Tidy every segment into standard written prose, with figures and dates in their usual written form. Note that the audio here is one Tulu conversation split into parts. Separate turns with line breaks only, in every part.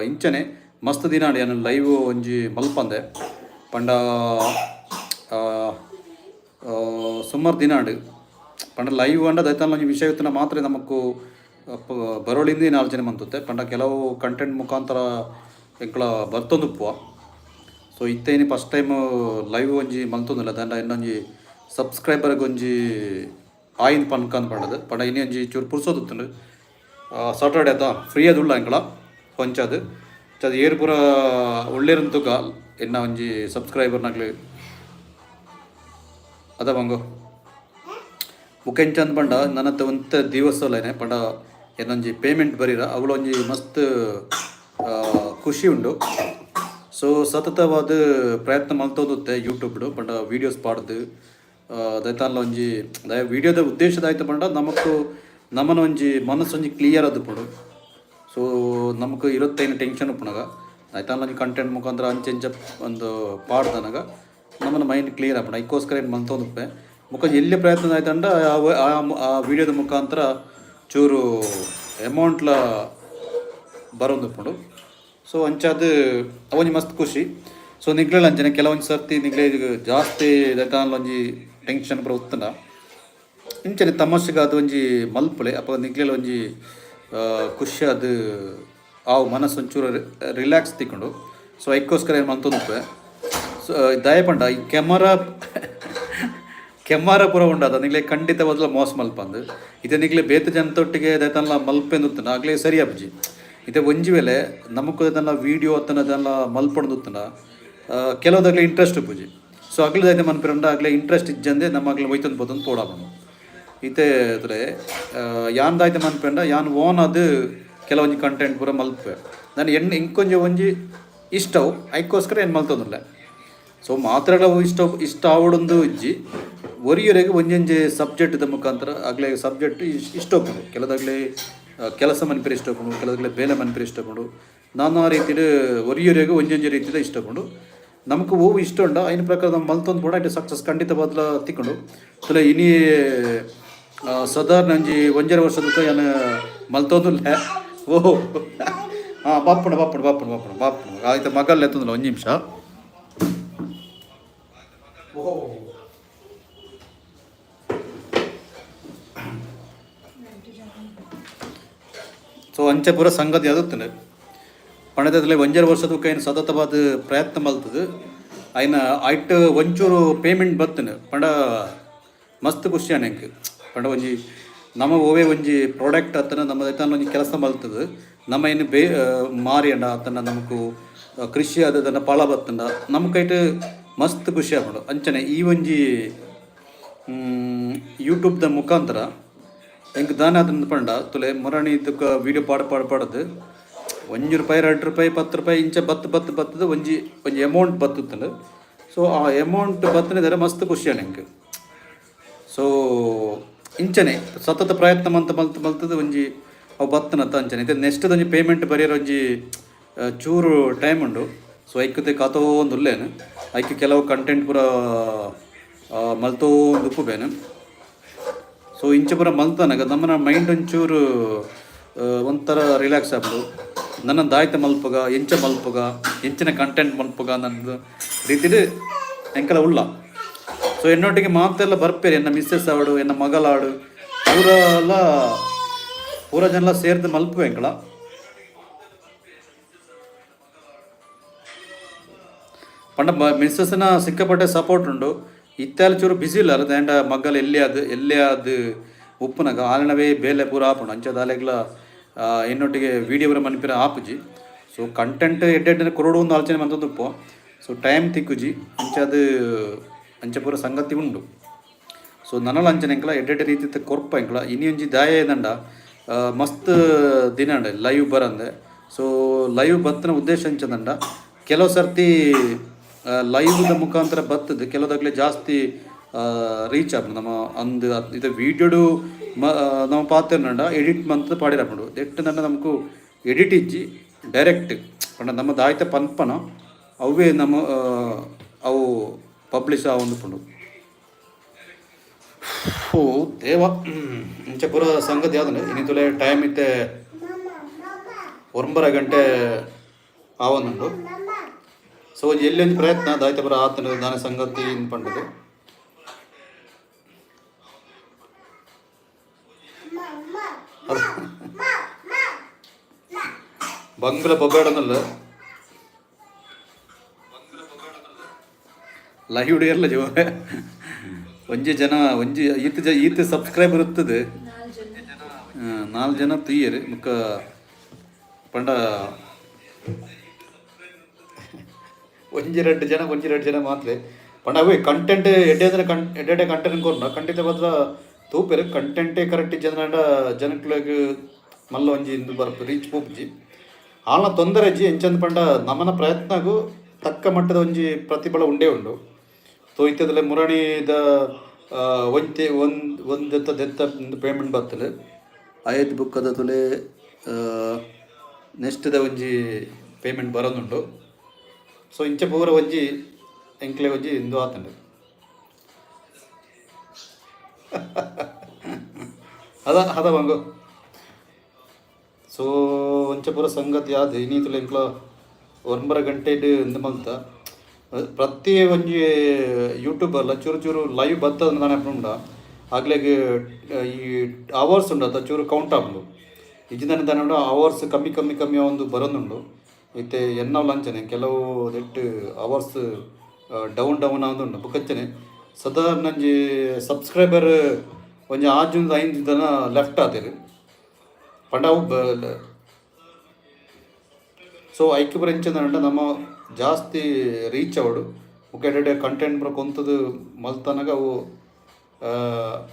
ಇಂಚನೆ ಮಸ್ತ್ ದಿನ ಯಾನ್ ಲೈವ್ ಒಂಜಿ ಮಲ್ಪಂದೆ ಪಂಡ ಸುಮಾರು ದಿನ ಆಂಡ್. ಪಂಡ ಲೈವ್ ಅಂಡ ದೈತಾನ ಒಂಜಿ ವಿಷಯ ಇತ್ತಿನ ಮಾತ್ರ ನಮಕ್ಕು ಬರೋಳಿಂದ ಆಲೋಚನೆ ಮಂತುತ್ತೆ. ಪಂಡ ಕೆಲವು ಕಂಟೆಂಟ್ ಮುಖಾಂತರ ಎಂಕಲ ಬರ್ತೊಂದುಪ್ಪುವ. ಸೊ ಇತ್ತೆ ಇನಿ ಫಸ್ಟ್ ಟೈಮ್ ಲೈವ್ ಒಂಜಿ ಮಲ್ತೊಂದುಲ್ಲ. ದಂಡ ಇನ್ನೊಂಜಿ ಸಬ್ಸ್ಕ್ರೈಬರ್ಗ್ ಒಂಜಿ ಆಯಿನ್ ಪನ್ಕಂದ್ ಪಂಡದು. ಪಂಡ ಇನಿ ಒಂಜಿ ಚೂರು ಪುರ್ಸೊತುಂಡು, ಸಾಟರ್ಡೆ ಅತ್ತ, ಫ್ರೀ ಆದುಳ್ಳ ಎಂಕಲ. ಅಂಚಾದ್ ಅಂಚಾದ್ ಏರ್ ಪೂರ ಒಳ್ಳೇರಂತುಕ ತುಕ ಎನ್ನ ಒಂಜಿ ಸಬ್ಸ್ಕ್ರೈಬರ್ ನಕ್ಲೆ ಅದ ಬಂಗೋ. ಬೊಕ ಎಂಚಂದ್ ಪಂಡ ನನತ ಒಂತೆ ದಿವಸೊಲೆನೆ ಪಂಡ ಎನ್ನೊಂಜಿ ಪೇಮೆಂಟ್ ಬರೀರ, ಅವುಲ ಒಂಜಿ ಮಸ್ತ್ ಖುಷಿ ಉಂಡು. ಸೊ ಸತತವಾದ ಪ್ರಯತ್ನ ಮಲ್ತೊಂದುತ್ತೆ ಯೂಟ್ಯೂಬ್ ಪಂಡ ವೀಡಿಯೋಸ್ ಪಾಡ್ದು ದೈತಾನ್ಲ ಒಂಜಿ ದಾಯ ವೀಡಿಯೋದ ಉದ್ದೇಶ ದಾಯ್ತ ಪಂಡ ನಮಕ್ ನಮನ ಒಂಜಿ ಮನಸ್ಸೊಂಜಿ ಕ್ಲಿಯರ್ ಆದುಪ್ಪುಂಡು. ಸೊ ನಮಕ್ ಇರತ್ತೈನ ಟೆನ್ಷನ್ ಉಪ್ಪುನಗ ದೈತಾನ್ಲ ಒಂಜಿ ಕಂಟೆಂಟ್ ಮುಖಾಂತರ ಅಂಚೆ ಇಂಚ ಒಂದು ಪಾಡ್ದನಗ ನಮನ ಮೈಂಡ್ ಕ್ಲಿಯರ್ ಆಪುಂಡು. ಐಕ್ಕೋಸ್ಕರ ಏನು ಮಲ್ತೊಂದುಪ್ಪೆ. ಬೊಕ ಎಲ್ಯ ಪ್ರಯತ್ನ ಆಯ್ತಂಡ ಆ ಆ ವೀಡಿಯೋದ ಮುಖಾಂತರ ಚೂರು ಅಮೌಂಟ್ಲ ಬರೊಂದುಪ್ಪುಂಡು. ಸೊ ಅಂಚಾದ್ ಅವೊಂಜಿ ಮಸ್ತ್ ಖುಷಿ. ಸೊ ನಿಗ್ಲೆಲ ಅಂಚನೆ ಕೆಲವೊಂಜಿ ಸರ್ತಿ ನಿಗ್ಲೆ ಜಾಸ್ತಿ ದೈತಾನ್ಲ ಒಂಜಿ ಟೆನ್ಷನ್ ಪೂರ ಉತ್ತುಂಡ ಇಂಚನೆ ತಮಾಷೆಗಾದ್ ಒಂಜಿ ಮಲ್ಪುಲೆ. ಅಪಗ ನಿಗ್ಲೆಲ ಒಂಜಿ ಖುಷಿ ಆದ್ ಆವು, ಮನಸ್ಸು ಒಂಚೂರು ರಿಲ್ಯಾಕ್ಸ್ ತಿಕ್ಕುಂಡು. ಸೊ ಐಕ್ಕೋಸ್ಕರ ಏನು ಮಲ್ತೊಂದುಪ್ಪೆ. ಸೊ ದಾಯೆ ಪಂಡ ಈ ಕೆಮರಾ ಕೆಮಾರ ಪೂರ ಉಂಡಾದ ನಿಗ್ಲೆ ಖಂಡಿತವಾದ್ಲ ಮೋಸ ಮಲ್ಪಂದು. ಇತ್ತೆ ನಿಗ್ಲೆ ಬೇತೆ ಜನತೊಟ್ಟಿಗೆ ದೈತನ್ಲ ಮಲ್ಪೆಂದು ಆಗ್ಲೇ ಸರಿ ಆಪುಜಿ. ಇತ್ತೆ ಒಂಜಿ ವೇಳೆ ನಮಕ್ ದೈತನ್ಲ ವೀಡಿಯೋ ಅತ್ತನ ದೈತನ್ಲ ಮಲ್ಪೊಂದು ಕೆಲವುದಗ್ಲೆ ಇಂಟ್ರೆಸ್ಟ್ ಉಪ್ಪುಜಿ. ಸೊ ಅಗ್ಲ ದಾಯ್ತ ಮನ್ಪೆರಂಡ ಅಗ್ಲೆ ಇಂಟ್ರೆಸ್ಟ್ ಇಜ್ಜಂದೆ ನಮ್ಮ ಅಗ್ಲೆ ಒಯ್ತೊಂದು ಪೋತೊಂದು ಪೋಡಾಪುಂಡು. ಇತ್ತೆ ತೂಲೆ, ಯಾನ್ ದಾಯ್ತ ಮನ್ಪೆಂಡ ಯಾನ್ ಓನ್ ಆದ್ ಕೆಲವೊಂಜಿ ಕಂಟೆಂಟ್ ಪೂರ ಮಲ್ಪುವೆ. ನಾನು ಎಣ್ಣೆ ಇಂಕೊಂಜಿ ಒಂಜಿ ಇಷ್ಟವು, ಐಕ್ಕೋಸ್ಕರ ಏನು ಮಲ್ತೊಂದುಲ್ಲೆ. ಸೊ ಮಾತ್ರಗಳ ಇಷ್ಟ ಇಷ್ಟ ಆವಡೊಂದು ಇಜ್ಜಿ. ಒರಿಯೊರೆಗ್ ಒಂಜೊಂಜಿ ಸಬ್ಜೆಕ್ಟ್ ದ ಮುಖಾಂತರ ಅಗ್ಲೆ ಸಬ್ಜೆಕ್ಟ್ ಇಷ್ಟ ಉಪ್ಪುಂಡು. ಕೆಲದಾಗ್ಲೆ ಕೆಲಸ ಮನ್ಪೆರೆ ಇಷ್ಟ ಉಪ್ಪುಂಡು, ಕೆಲದಾಗ್ಲೆ ಬೇಲೆ ಮನ್ಪೆರೆ ಇಷ್ಟ ಉಪ್ಪುಂಡು. ನಾನಾ ರೀತಿಡ್ ಒರಿಯೊರೆಗ್ ಒಂಜೊಂಜಿ ರೀತಿದ ಇಷ್ಟ ಉಪ್ಪುಂಡು. ನಮಕ್ ಒವು ಇಷ್ಟ ಉಂಡ ಐನ ಪ್ರಕಾರ ನಮ್ಮ ಮಲ್ತೊಂದು ಪೋಂಡ ಐಟ್ ಸಕ್ಸಸ್ ಖಂಡಿತವಾದ್ಲ ತಿಕ್ಕುಂಡು. ತುಲೆ, ಇನಿ ಸಾಧಾರಣ ಒಂಜಿ ಒಂಜರೆ ವರ್ಷದ ಯಾನ್ ಮಲ್ತೊಂದುಲ್ಲೆ. ಓಹೋ, ಹಾಂ, ಬಾಪುಂಡು ಬಾಪುಂಡು ಬಾಪುಂಡು ಬಾಪುಂಡು ಬಾಪುಂಡು. ಆಯ್ತು, ಮಗಲ್ ಎತ್ತೊಂದುಲ್ಲ, ಒಂಜಿ ನಿಮಿಷ. ಓಹೋ. ಸೊ ಅಂಚೆ ಪೂರ ಸಂಗತಿ ಆದುತ್ತಂಡೆ ಪಣದದಲ್ಲಿ ಒಂಜರೆ ವರ್ಷದ ಕೈನ್ ಸತತವಾದ ಪ್ರಯತ್ನ ಮಲ್ತದು ಐನ ಐಟ್ ಒಂಚೂರು ಪೇಮೆಂಟ್ ಬತ್ತನ ಪಂಡ ಮಸ್ತ್ ಖುಷಿ ಎಂಕ್. ಪಂಡ ಒಂಜಿ ನಮ್ಮ ಒವೇ ಒಂಜಿ ಪ್ರಾಡಕ್ಟ್ ಅತ್ತನ ನಮ್ಮ ದೈತಾನ ಒಂಜಿ ಕೆಲಸ ಮಲ್ತದು ನಮ್ಮ ಏನು ಬೇ ಮಾರಿಯಂಡ ಅತ್ತನ ನಮಕು ಕೃಷಿ ಆದದನ್ನ ಫಲ ಬತ್ತಂಡ ನಮಕೈಟ್ ಮಸ್ತ್ ಖುಷಿ ಆಪುಂಡು. ಅಂಚನೆ ಈ ಒಂಜಿ ಯೂಟ್ಯೂಬ್ದ ಮುಖಾಂತರ ಎಂಕ್ ದಾನೆ ಆತುಂಡು ಪಂಡ, ತುಲೆ, ಮುರಣಿ ತುಕ ವೀಡಿಯೋ ಪಾಡ್ ಪಾಡ್ ಪಾಡದು 1 ರೂಪಾಯಿ, 2 ರೂಪಾಯಿ, 10 ರೂಪಾಯಿ ಇಂಚ ಬತ್ತು ಬತ್ತು ಬತ್ತದ ಒಂಜಿ ಒಂಜಿ ಅಮೌಂಟ್ ಬತ್ತುತ್ತಂಡು. ಸೊ ಆ ಅಮೌಂಟ್ ಬತ್ತನಿದರೆ ಮಸ್ತ್ ಖುಷಿ ಎಂಕ್. ಸೊ ಇಂಚನೆ ಸತತ ಪ್ರಯತ್ನ ಮಂತ್ ಮಲ್ತ್ ಮಲ್ತದ ಒಂಜಿ ಅವು ಬತ್ತನತ್ತ. ಅಂಚನೆ ಇತ್ತೆ ನೆಕ್ಸ್ಟ್ ಒಂಜಿ ಪೇಮೆಂಟ್ ಬರಿಯರ ಒಂಜಿ ಚೂರು ಟೈಮ್ ಉಂಡು. ಸೊ ಐಕತೆ ಕಾತೋಂದು ಉಲ್ಲೇನು. ಐಕ್ ಕೆಲವು ಕಂಟೆಂಟ್ ಪೂರ ಮಲ್ತೋಂದು ಉಪ್ಪುಬೇನು. ಸೊ ಇಂಚ ಪೂರ ಮಲ್ತನಗ ನಮ್ಮನ ಮೈಂಡ್ ಒಂಚೂರು ಒಂಥರ ರಿಲ್ಯಾಕ್ಸ್ ಆಪುಂಡು. ನನ್ನ ದಾಯ್ತ ಮಲ್ಪುಗ, ಎಂಚ ಮಲ್ಪುಗ, ಎಂಚಿನ ಕಂಟೆಂಟ್ ಮಲ್ಪುಗ ನನ್ನದು ರೀತಿಡ್ ಎಂಕಲ ಉಲ್ಲ. ಸೊ ಎನ್ನೊಟ್ಟಿಗೆ ಮಾತೆಲ್ಲ ಬರ್ಪೇರು. ಎನ್ನ ಮಿಸ್ಸೆಸ್ ಆವಡು, ಎನ್ನ ಮಗಲಾಡು, ಪೂರ ಪೂರ ಜನಲ ಸೇರ್ದು ಮಲ್ಪುವೆ ಎಂಕಲ. ಪಂಡ ಮಿಸ್ಸಸ್ನ ಸಿಕ್ಕಾಪಟ್ಟೆ ಸಪೋರ್ಟ್ ಉಂಡು. ಇತ್ತೆಲ ಚೂರು ಬಿಸಿ ಇಲ್ಲ ದಾಂಡ ಮಗ್ಗಲ್ ಎಲ್ಲಿ ಅದು ಎಲ್ಲೇ ಅದು ಉಪ್ಪುನಗ ಆಲನವೇ ಬೇಲೆ ಪೂರ ಆಪುಂಡು. ಅಂಚ ದಾಲೆಗ್ಲ ಎನ್ನೊಟ್ಟಿಗೆ ವೀಡಿಯೋ ಪೂರ ಮನ್ಪಿರ ಆಪುಜಿ. ಸೊ ಕಂಟೆಂಟ್ ಎಡ್ಡೆ ಎಡ್ಡೆ ಕೊರೊಡು ಒಂದು ಆಲೋಚನೆ ಮಂತೊಂದು ಉಪ್ಪು. ಸೊ ಟೈಮ್ ತಿಕ್ಕುಜಿ. ಅಂಚಾದ್ ಅಂಚ ಪೂರ ಸಂಗತಿ ಉಂಡು. ಸೊ ನನಲ ಅಂಚನೆ ಎಂಕಲ ಎಡ್ಡೆ ಎಡ್ಡೆ ರೀತಿದ ಕೊರ್ಪ ಎಂಕಲ. ಇನಿ ಒಂಜಿ ದಾಯ ದಂಡ ಮಸ್ತ್ ದಿನ ಉಂಡು ಲೈವ್ ಬರಂದೆ. ಸೊ ಲೈವ್ ಬತ್ತಿನ ಉದ್ದೇಶ ಅಂಚದಂಡ ಕೆಲವು ಸರ್ತಿ ಲೈವ್ದ ಮುಖಾಂತರ ಬತ್ತದ ಕೆಲವುದಾಗ್ಲೆ ಜಾಸ್ತಿ ರೀಚ್ ಆಪುಂಡು. ನಮ್ಮ ಅಂದ್ ಇದು ವೀಡಿಯೋಡು ಮ ನಮ್ಮ ಪಾತೆರ್ನಂಡ ಎಡಿಟ್ ಮಂತ್ ಪಾಡಿರಪುಂಡು. ಎಟ್ಟು ನಮಕು ಎಡಿಟ್ ಇಜ್ಜಿ, ಡೈರೆಕ್ಟ್ ಪಂಡ ನಮ್ಮ ದಾಯ್ತ ಪನ್ಪನ ಅವೇ ನಮ್ಮ ಅವು ಪಬ್ಲಿಷ್ ಆವೊಂದುಪ್ಪುಂಡು. ಓ ದೇವ, ಇಂಚ ಪೂರ ಸಂಗತಿ ಯಾವ್ದು. ಇನಿ ತುಲೆ ಟೈಮ್ ಇತ್ತೆ. 9 ಗಂಟೆ ಆವೊಂದುಂಡು. ಸೊ ಒಂಜಿ ಎಲ್ಲಿ ಒಂಜಿ ಪ್ರಯತ್ನ ದಾಯ್ತ ಪುರ ಆತನ ದಾನ ಸಂಗತಿ ಪಂಡದು. ಬಂಗ್ಲ ಬೊಬ್ಬೇಡನಲ್ಲ ಲೈವ್ ಇರ್ಲ ಜೋ. ಒಂಜಿ ಜನ, ಒಂಜಿ ಈತ್ ಜ ಈತ್ ಸಬ್ಸ್ಕ್ರೈಬರ್ ಇರ್ತದೆ. ನಾಲ್ಕು ಜನ ತೀಯರು. ಮುಕ್ಕ ಪಂಡ ಒಂಜಿ ರಡ್ಡ್ ಜನ, ಒಂಜಿ ರಡ್ಡ್ ಜನ ಮಾತ್ರ. ಪಂಡ ಅವೇ ಕಂಟೆಂಟ್ ಎಡ್ಡೆ ಅಂದ್ರೆ ಕಂ ಎಡ್ಡೆ ಕಂಟೆಂಟ್ ಕೊರ್ನ ಖಂಡಿತ ಮಾತ್ರ ತೂಪೆರ್. ಕಂಟೆಂಟೇ ಕರೆಕ್ಟ್ ಇಜ್ಜಂಡ ಜನಕ್ಲೆಗ್ ಮಲ್ಲ ಒಂಜಿ ಇಂದು ಬರ್ಪು ರೀಚ್ ಪೋಪುಜಿ. ಆಲ್ನ ತೊಂದರೆ ಇಜ್ಜಿ. ಎಂಚಂದ್ ಪಂಡ ನಮನ ಪ್ರಯತ್ನಗು ತಕ್ಕ ಮಟ್ಟದ ಒಂಜಿ ಪ್ರತಿಫಲ ಉಂಡೇ ಉಂಡು. ಸೊ ಇತ್ತದಲ್ಲ ಮುರಣಿದ ಒಂತೆ ಒಂದು ಒಂದೆತ್ತ ದೆತ್ತ ಪೇಮೆಂಟ್ ಬರ್ತದೆ. ಆಯತ್ ಬುಕ್ಕದ ತುಲೆ ನೆಕ್ಸ್ಟ್ದ ಒಂಜಿ ಪೇಮೆಂಟ್ ಬರೋದುಂಡು. ಸೊ ಇಂಚ ಪೂರ ಒಂಜಿ ಎಂಕ್ಲೆ ಒಂಜಿ ಇಂದು ಆತಂಡು. ಅದ ಅದ ಬಂಗು. ಸೊ ಒಂಚ ಪೂರ ಸಂಗತಿ ಆದ್ ಇನೀತುಲ ಎಂಕ್ಲ 9 ಗಂಟೆಡ್ ಇಂದು ಮಲ್ತ. ಪ್ರತಿ ಒಂಜಿ ಯೂಟ್ಯೂಬರ್ಲ ಚೂರು ಚೂರು ಲೈವ್ ಬತ್ತದ ದಾನೆ ಪಂಡ ಅಗ್ಲೆಗ್ ಈ ಅವರ್ಸ್ ಉಂಡು ಅತ್ತ, ಚೂರು ಕೌಂಟ್ ಆಪುಂಡು. ಇಜ್ಜಿಂದಾನೆ ದಾನೆ ಅವರ್ಸ್ ಕಮ್ಮಿ ಕಮ್ಮಿ ಕಮ್ಮಿ ಒಂದು ಬರೋದುಂಡು. ಇತ್ತೆ ಎನ್ನವಲ ಅಂಚನೆ ಕೆಲವು ನೆಟ್ ಅವರ್ಸ್ ಡೌನ್ ಡೌನ್ ಆವೊಂದುಂಡು. ಬೊಕ ಅಂಚನೆ ಸಾಧಾರಣ ಒಂಜಿ ಸಬ್ಸ್ಕ್ರೈಬರ್ ಒಂಜಿ ಆಜ್ ಐದು ಜನ ಲೆಫ್ಟ್ ಆತೆರ್. ಪಂಡ ಅವು ಸೊ ಐಕ್ ಪೂರ ಎಂಚಂದಂಡ ನಮ್ಮ ಜಾಸ್ತಿ ರೀಚ್ ಆವಡು, ಬೊಕ ಎಡ್ಡೆ ಕಂಟೆಂಟ್ ಪೂರ ಕೊಂತುದು ಮಲ್ತನಗ ಅವು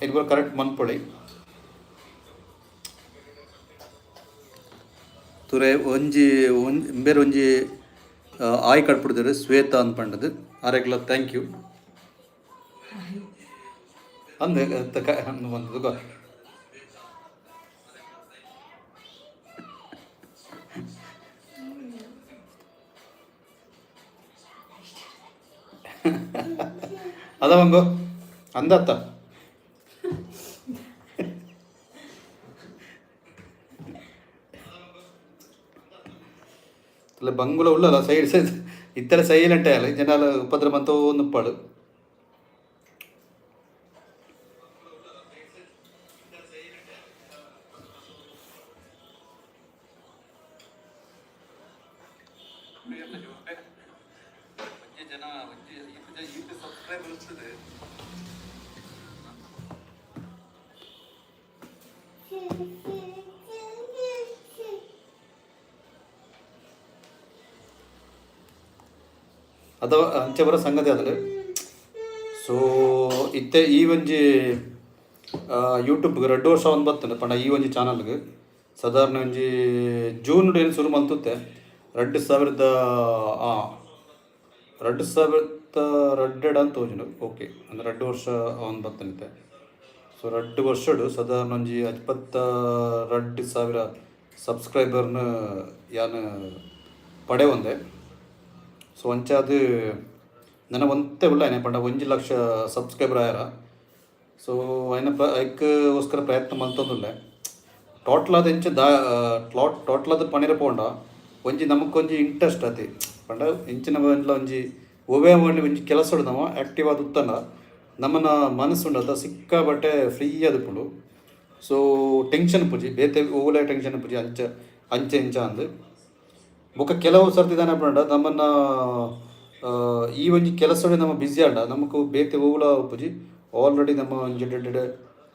ಐನ್ ಪೂರ ಕರೆಕ್ಟ್ ಮನ್ಪೊಳಿ. ತುರೆ ಒಂಜಿ ಒಂಜಿ ಬೇರೆ ಒಂಜಿ ಆಯ್ ಕಡ್ಪುಡ್ದೆರ್ ಶ್ವೇತಾ ಅಂದ್ ಪಂಡದು. ಆರೆಗ್ಲ thank you ಅಂದ್. ಒಂದು ಅದ ಬಂಗು ಅಂದತ್ತ. ಅಲ್ಲ, ಬಂಗುಲ ಉಳ್ಳಲ್ಲ ಸೈಡ್ ಸೈಡ್ ಇತ್ತಲ ಸೈಲೆಂಟ್ ಅಲ್ಲ ಜನಾಲ ಉಪದ್ರ ಮಂತ ಒಂದು ಉಪ್ಪಾಡು. ಅಥವಾ ಅಂಚೆ ಬರೋ ಸಂಗತಿ ಆದ್ರೆ. ಸೊ ಇತ್ತೆ ಈ ಒಂಜಿ ಯೂಟ್ಯೂಬ್ 2 ವರ್ಷ ಒಂದು ಬರ್ತದೆ. ಪಂಡ ಈ ಒಂಜಿ ಚಾನಲ್ಗೆ ಸಾಧಾರಣ ಒಂಜಿ ಜೂನ್ ಏನು ಶುರು ಮಂತುತ್ತೆ. 2002 ಅಂತ ತೋಜುಂಡು. ಓಕೆ, ಅಂದ್ರೆ 2 ವರ್ಷ ಅವನು ಬತ್ತನಿತ್ತೆ. ಸೊ 2 ವರ್ಷಡು ಸಾಧಾರಣ ಒಂಜಿ 22,000 ಸಬ್ಸ್ಕ್ರೈಬರ್ನ ಯಾನ್ ಪಡೆವೊಂದೆ. ಸೊ ಅಂಚಾದ್ ನನ ಒಂತೆ ಉಲ್ಲ ಏನೆ ಪಂಡ 1 ಲಕ್ಷ ಸಬ್ಸ್ಕ್ರೈಬರ್ ಆಯರ. ಸೊ ಐನ ಪ್ರ ಐಕ್ಕೋಸ್ಕರ ಪ್ರಯತ್ನ ಮಲ್ತೊಂದುಲ್ಲೆ. ಟೋಟಲ್ ಆದ್ ಎಂಚ ದಾ ಟೋಟಲ್ ಆದ್ ಪನಿರ ಪೋಂಡ ಒಂಜಿ ನಮಕೊಂಜಿ ಇಂಟ್ರೆಸ್ಟ್ ಅತಿ. ಪಂಡ ಇಂಚಿನ ಒಂಜಿ ಒವ್ವೇ ಒಂಜಿ ಒಂಜಿ ಕೆಲಸಡ್ ನಮ ಆಕ್ಟಿವ್ ಆದ್ ಉತ್ತಂಡ ನಮ್ಮನ ಮನಸ್ಸು ಉಂಡತ ಸಿಕ್ಕಾಬಟ್ಟೆ ಫ್ರೀ ಆದಿಪ್ಪುಂಡು. ಸೊ ಟೆನ್ಷನ್ ಇಪ್ಪುಜಿ, ಬೇತೆ ಓಲೆ ಟೆನ್ಷನ್ ಇಪ್ಪುಜಿ. ಅಂಚ ಅಂಚ ಇಂಚ ಅಂದ್. ಬೊಕ ಕೆಲವು ಸರ್ತಿ ದಾನೆ ಪಂಡ ನಮ್ಮನ್ನ ಈ ಒಂಜಿ ಕೆಲಸಡ್ ನಮ ಬ್ಯುಸಿ ಆಂಡ ನಮಕ್ ಬೇತೆ ಒವ್ಲ ಉಪ್ಪುಜಿ. ಆಲ್ರೆಡಿ ನಮ್ಮ ಒಂಜಿ ಎಡ್ಡೆ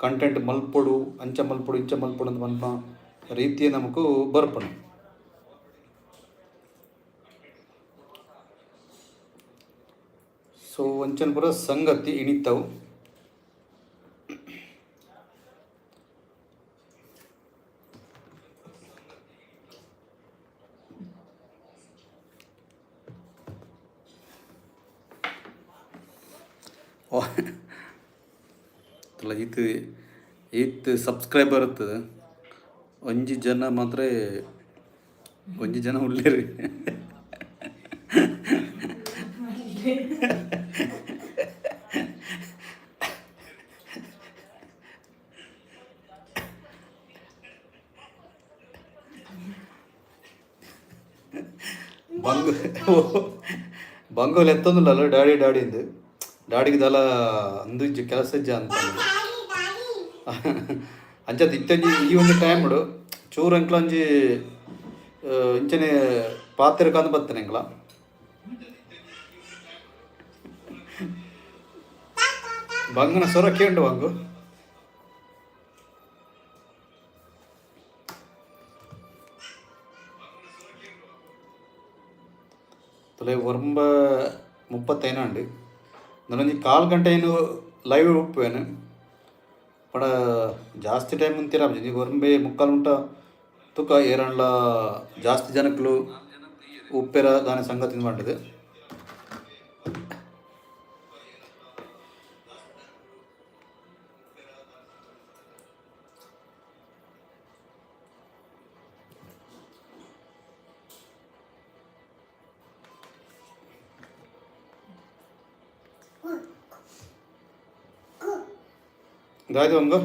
ಕಂಟೆಂಟ್ ಮಲ್ಪೊಡು, ಅಂಚ ಮಲ್ಪೊಡು, ಇಂಚ ಮಲ್ಪೊಡು ಅಂತ ಪನ್ಪುನ ರೀತಿಯ ನಮಕ್ ಬರ್ಪುಂಡು. ಸೊ ಅಂಚನೆ ಪೂರ ಸಂಗತಿ ಇಣಿತವು. ಈತ್ ಈತ್ ಸಬ್ಸ್ಕ್ರೈಬರ್ ಇರ್ತದೆ. ಒಂಜಿ ಜನ ಮಾತ್ರ, ಒಂಜಿ ಜನ ಉಲ್ಲೇರಿ. ಬಂಗು ಬಂಗೋಲ್ ಎತ್ತೊಂದುಲ್ಲ ಡ್ಯಾಡಿ ಡ್ಯಾಡಿ ಇಂದು ಡ್ಯಾಡಿಗೆ ದಾಲ ಅಂದು ಇಜ್ಜಿ ಕೆಲಸ ಇಜ್ಜ ಅಂತ. ಅಂಚತ್ ಇತ್ತೊಂಜಿ ಈ ಒಂದು ಟೈಮ್ ಚೂರು ಅಂಕ್ಲ ಒಂಜಿ ಇಂಚನೆ ಪಾತೆರಕಂದು ಬತ್ತನೆ ಎಂಕ್ಲ. ಬಂಗುನ ಸ್ವರ ಕೇಂಡು ಬಂಗು. ತುಲೆ ಒರ್ಂಬ 35 ಉಂಡು. ನನೊಂಜಿ ಕಾಲು ಗಂಟೆ ಏನು ಲೈವ್ ಉಪ್ಪುವೇನು ಪಡ ಜಾಸ್ತಿ ಟೈಮ್ ಉಂತಿರ ಒರ್ಂಬೆ ಮುಕ್ಕಾಲು ಉಂಟ ತುಕ ಏರನ್ಲ ಜಾಸ್ತಿ ಜನಕ್ಕಲು ಉಪ್ಪೆರ ದಾನೆ ಸಂಗತಿ ಮಾಡಿದೆ. ದಾಯ್ತು ಒಂದು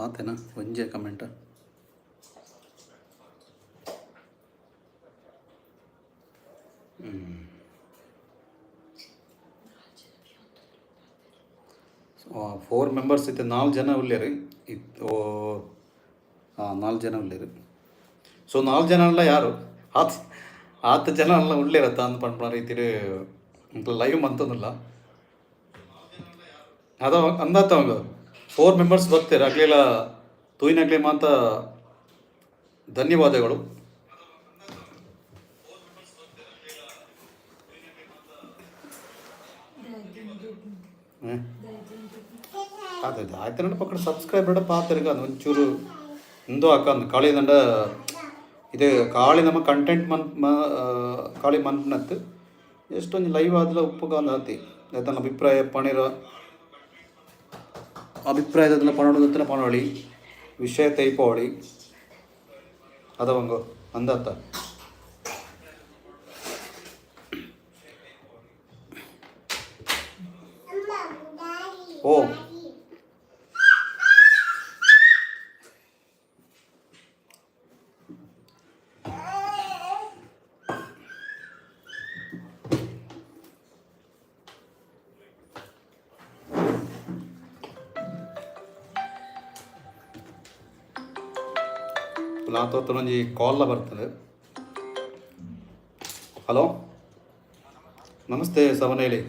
ಆತೇನಾ ಒಂಜೆ ಕಮೆಂಟ್. ಫೋರ್ ಮೆಂಬರ್ಸ್ ಇತ್ತೆ, ನಾಲ್ಕು ಜನ ಉಲ್ಲೇರು. ಹಾಂ, ನಾಲ್ಕು ಜನ ಉಲ್ಲೇರು. ಸೊ ನಾಲ್ಕು ಜನ ಅಲ್ಲ, ಯಾರು ಆತ್ ಆತ್ ಜನ ಅಲ್ಲ ಉಳ್ಳೇರತ್ತ ಅಂದ್ ಪನ್ಪುನ ರೀತಿಡ್ ಲೈವ್ ಮಂತೊಂದುಲ್ಲ. ಅದ ಅಂದಾತ ಅವಂಗ ಫೋರ್ ಮೆಂಬರ್ಸ್ ಬರ್ತಾರೆ. ಅಗ್ಲಿಲ್ಲ ತೂಯಿನಗ್ಲಿ ಮಾತ ಧನ್ಯವಾದಗಳು. ಹ್ಮ್. ಅದೇ ಆಯ್ತು ಪಕ್ಕಡ ಸಬ್ಸ್ಕ್ರೈಬ್ ಬೇಡ ಪಾತೆರ್ಗ ಒಂಚೂರು ಇಂದು ಹಾಕಂದು ಖಾಲಿ ದಂಡ ಇದು ಖಾಲಿ ನಮ್ಮ ಕಂಟೆಂಟ್ ಮನ್ ಖಾಲಿ ಮನ್ಪುನತ್ತು ಎಷ್ಟೊಂದು ಲೈವ್ ಆದ್ಲ ಉಪ್ಪುಗ ಒಂದು ಆತಿ ತನ್ನ ಅಭಿಪ್ರಾಯ ಪಣಿರ ಅಭಿಪ್ರಾಯದಲ್ಲ ಪಣೋಡು ಪಣೋಳಿ ವಿಷಯ ತೈಪೋಳಿ ಅದವಂಗು ಅಂದತ್ತ. ಓ ಒಂಜಿ ಕಾಲ್ ಬರ್ತದೆ. ಹಲೋ, ನಮಸ್ತೆ ಸವನ್, ಹೇಳಿ.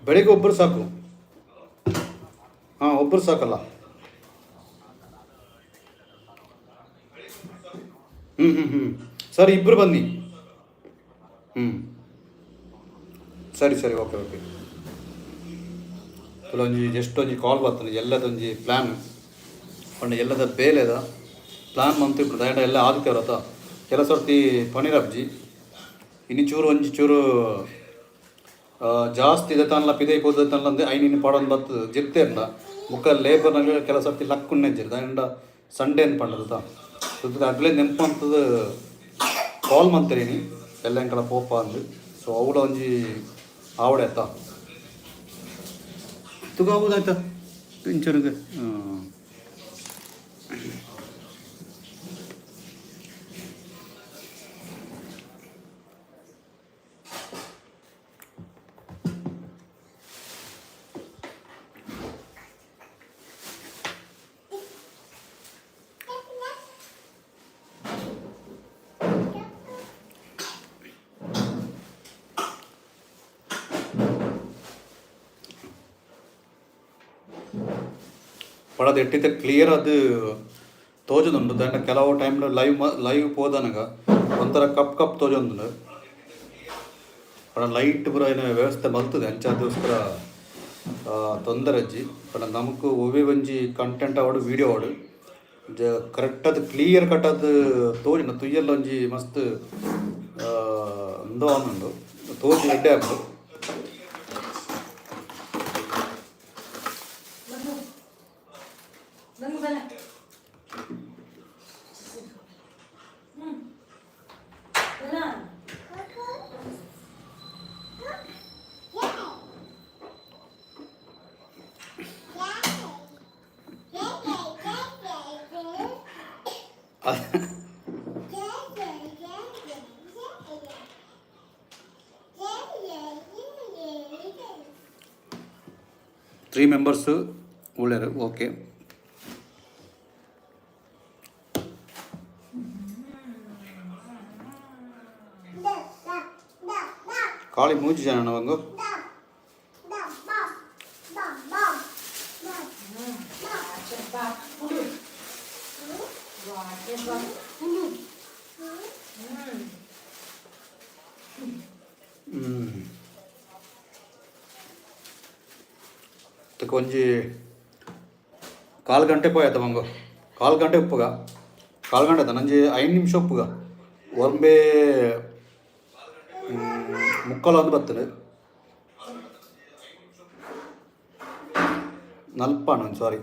ಬೆಳಿಗ್ಗೆ ಒಬ್ಬರು ಸಾಕು. ಹಾಂ, ಒಬ್ಬರು ಸಾಕಲ್ಲ. ಹ್ಞೂ ಹ್ಞೂ ಹ್ಞೂ ಸರಿ, ಇಬ್ಬರು ಬನ್ನಿ. ಹ್ಞೂ ಸರಿ ಸರಿ, ಓಕೆ ಓಕೆ. ಒಂಜಿ ಜಸ್ಟ್ ಒಂಜಿ ಕಾಲ್ ಬರ್ತದೆ. ಎಲ್ಲದೊಂಜಿ ಪ್ಲ್ಯಾನ್ ಪಂಡ ಎಲ್ಲದ ಬೇಲೆದ ಪ್ಲಾನ್ ಮಂತು ಇಪ್ಪು ದಾಯಡ ಎಲ್ಲ ಆದಿತ್ಯವ್ರತ ಕೆಲ ಸರ್ತಿ ಪನೀರ್ ಅಬ್ಜಿ ಇನ್ನು ಚೂರು ಒಂಜಿ ಚೂರು ಜಾಸ್ತಿ ಇದೆ ತನ್ಲ ಪಿದೈ ಪೋದ ತನ್ಲ ಅಂದೆ ಐನ್ ಇನ್ನು ಪಾಡೊಂದು ಬತ್ತದ ಜಿತ್ತೇರ್ಲ ಮುಕ್ಕ ಲೇಬರ್ ಕೆಲ ಸರ್ತಿ ಲಕ್ಕುಣ್ಣೆಜ್ಜೆರ್ ದಾಯಂಡ ಸಂಡೇ ಅಂತ ಪಂಡದ ಸುತ್ತ ಅಗ್ಲೇ ನೆಂಪು ಅಂತದ ಕಾಲ್ ಮಂತೇನಿ ಎಲ್ಲ ಎಂಕಲ ಪೋಪ ಅಂದು. ಸೊ ಅವಳ ಒಂಜಿ ಆವಡೆ ಆಯ್ತಾ ತುಗಾವುದಾಯ್ತಾ ಇಂಚೂರಿಗೆ. ಪಡ ಎಟ್ಟಿತ್ತೆ ಕ್ಲಿಯರ್ ಅದು ತೋಜೊಂದುಂಡು. ದಂಡ ಕೆಲವು ಟೈಮ್ ಲೈವ್ ಲೈವ್ ಪೋದನಗ ಒಂಥರ ಕಪ್ ಕಪ್ ತೋಜೊಂದುಂಡು. ಪಡ ಲೈಟ್ ಪೂರ ಏನ ವ್ಯವಸ್ಥೆ ಮಲ್ತದೆ ಅಂಚಾದೋಸ್ಕರ ತೊಂದರೆ ಅಜ್ಜಿ. ಪಡ ನಮಕ್ ಒವ್ವೆ ಒಂಜಿ ಕಂಟೆಂಟ್ ಆವಡ್, ವೀಡಿಯೋ ಆವಡ್. ಕರೆಕ್ಟ್ ಅದು ಕ್ಲಿಯರ್ ಕಟ್ ಅದು ತೋಜಿನ ತುಯ್ಯಲ್ಲ ಒಂಜಿ ಮಸ್ತ್ ಉಂದು ಆನುಂಡು ತೋಜಿ ಎಡ್ಡೆ ಆಪುಂಡು. ತ್ರೀ ಮೆಂಬರ್ಸ್ ಉಳ್ಳೇರು. ಓಕೆ, ಕಾಳಿ ಮೂಜಿ ಜನ ಅವಂಗು. ಒಂಜಿ ಕಾಲು ಗಂಟೆ ಪೋಯತ ಮಂಗು, ಕಾಲು ಗಂಟೆ ಉಪ್ಪುಗ, ಕಾಲು ಗಂಟೆ ಆತ ನಂಜಿ 5 ನಿಮಿಷ ಉಪ್ಪುಗ. ಒರ್ಂಬೆ ಮುಕ್ಕಲ ಒಂದು ಬರ್ತದೆ ನಲ್ಪಾಣ, ಸಾರಿ.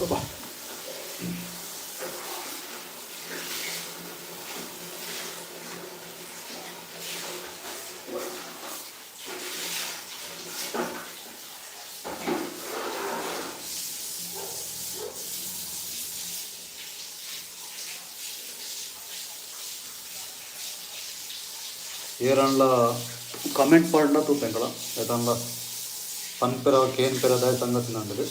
ಅಬ್ಬಾ. ಏರನ್ಲ ಕಮೆಂಟ್ ಪಾಡ್ಲ ತೂಪೆಂಕಲ ಏತನ್ಲ ಪನ್ಪೆರ ಕೇನ್ಪೆರ ದಾಯ ಸಂಗತಿ ನಂಡದು.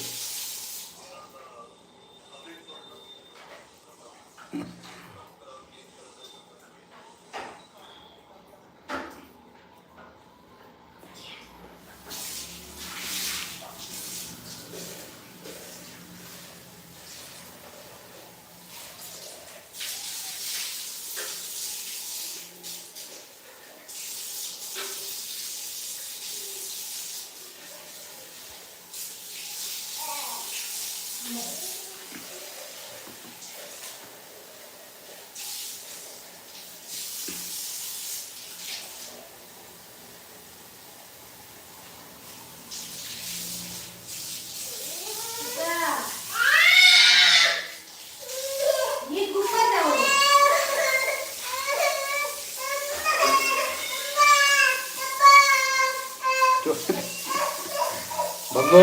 ಬಂಗು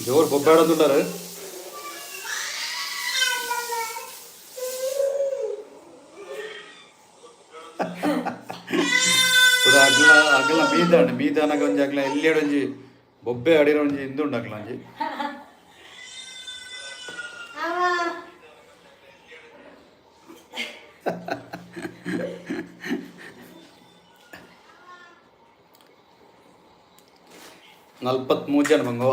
ಜೋರು ಬೊಬ್ಬಾಡೋದುಲ್ಲಾರು. ಪೂರ ಅಗ್ಲ ಅಗಲ ಮೀದಾಂಡ್ ಮೀದಾನಗ ಒಂಜಿ ಅಗ್ಲ ಎಲ್ಯಡ್ ಒಂಜಿ ಬೊಬ್ಬೆ ಅಡಿರ ಒಂಜಿ ಇಂದು ಉಂಡು ಅಗ್ಲ ಒಂಜಿ. 43 ಜನ ಬಂಗವ.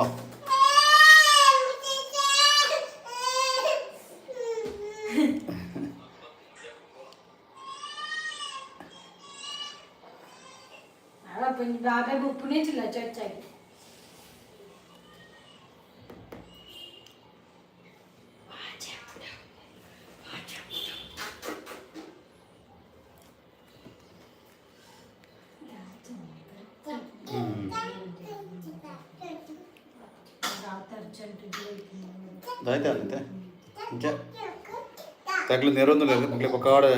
ಬಾಬೆ ಉಪ್ಪುನೇ ಚರ್ಚಾಗಿ.
ದಾಯ್ತೆ ಅಂತೆ ಇಂಚ ತಗ್ಲು ನೆರೊಂದುಲ್ಲೆರ್ ಮೊಕ್ಲೆ ಬೊಕ ಆಡೆ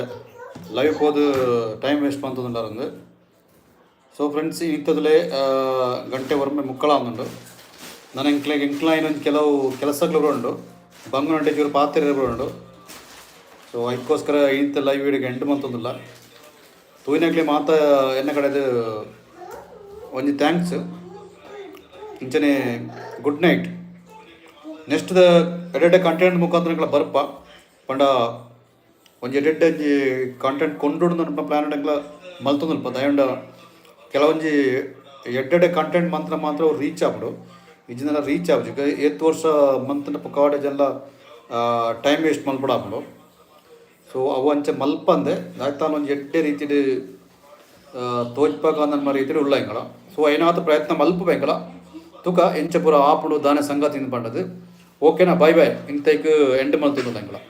ಲೈವ್ ಪೋದು ಟೈಮ್ ವೇಸ್ಟ್ ಮಂತೊಂದುಲ್ಲಾರಂದು. ಸೊ ಫ್ರೆಂಡ್ಸ್, ಇಂಥದಲೇ ಗಂಟೆ ಒರ್ಮೆ ಮುಕ್ಕಳ ಉಂಡು. ನಾನು ಎಂಕ್ಲೆ ಎಂಕ್ಲ ಒಂಜಿ ಕೆಲವು ಕೆಲಸಗಳು ಉಂಡು, ಬಂಗನಂಟೆ ಚೂರು ಪಾತ್ರೆ ಉಂಡು. ಸೊ ಅದಕ್ಕೋಸ್ಕರ ಇಂಥ ಲೈವ್ ವಿಡಿಯೋಗೆ ಎಂಡ್ ಮಂತೊಂದಿಲ್ಲ. ತೂಯಿನಾಗ್ಲೆ ಮಾತ ಎನ್ನ ಕಡೆದು ಒಂಜಿ thanks. ಇಂಚನೆ ಗುಡ್ ನೈಟ್. ನೆಕ್ಸ್ಟ್ ದ ಎಡೆಡ್ ಕಂಟೆಂಟ್ ಮುಖಾಂತರ ಎಂಕ್ಲ ಬರ್ಪ. ಪಂಡ ಒಂಜಿ ಎಡೆಡ್ ಒಂಜಿ ಕಂಟೆಂಟ್ ಕೊಂಡೊಡು ಪ್ಲಾನ್ ಎಂಕ್ಲ ಮಲ್ತೊಂದುಲ್ಪ. ದಯಂಡ ಕೆಲವೊಂಜಿ ಎಡ್ಡೆಡ್ಡೆ ಕಂಟೆಂಟ್ ಮಂತ್ರ ಮಾತ್ರ ರೀಚ್ ಆಪುಂಡು, ಇಜ್ಜಿಂದಲ ರೀಚ್ ಆಪುಜಿ. ಏತ್ ವರ್ಷ ಮಂತ್ನ ಕಾಡೆ ಜಲ್ಲ ಟೈಮ್ ವೇಸ್ಟ್ ಮಲ್ಪಡ ಆಪುಂಡು. ಸೊ ಅವು ಅಂಚ ಮಲ್ಪಂದೆ ದಾಯ್ತಾನ ಒಂಜಿ ಎಡ್ಡೆ ರೀತಿಡ್ ತೋಜ್ಪಾಕ ಅಂದನ್ ರೀತಿಡ್ ಉಲ್ಲ ಎಂಕಲ. ಸೊ ಏನಾತ ಪ್ರಯತ್ನ ಮಲ್ಪು ಎಂಕಲ. ತುಕ ಎಂಚ ಪೂರ ಆಪುಂಡು, ದಾನೆ ಸಂಗತಿ ಪಂಡದು. ಓಕೆನಾ? Bye bye. ಇಂತೈಕ್ ಎಂಡ್ ಮಲ್ತೊಂದುಲ್ಲ ಎಂಕಲ.